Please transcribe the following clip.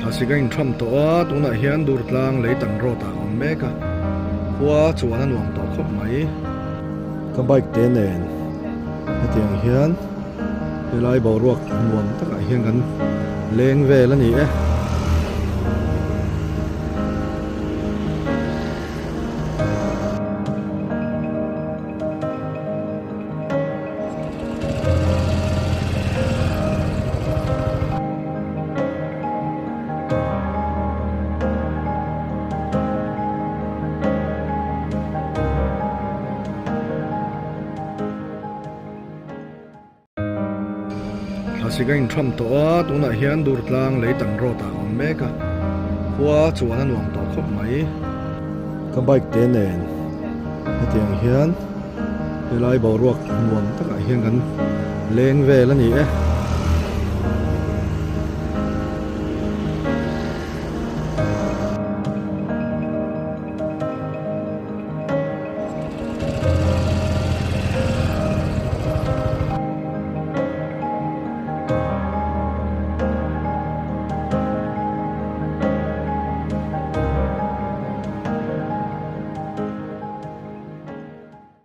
Thlasik a intham tawh a, tunah hian Durtlang Leitan road ah a awm mek a, khua chuan a nuam tawh khawp mai. Ka bike te nen hetiang hian helai boruak nuam takah hian kan leng vel a ni e. Thlasik a intham tawh a, tunah hian Durtlang Leitan road ah a awm mek a, khua chuan a nuam tawh khawp mai. Ka bike te nen hetiang hian helai boruak nuam takah hian kan leng vel a ni e.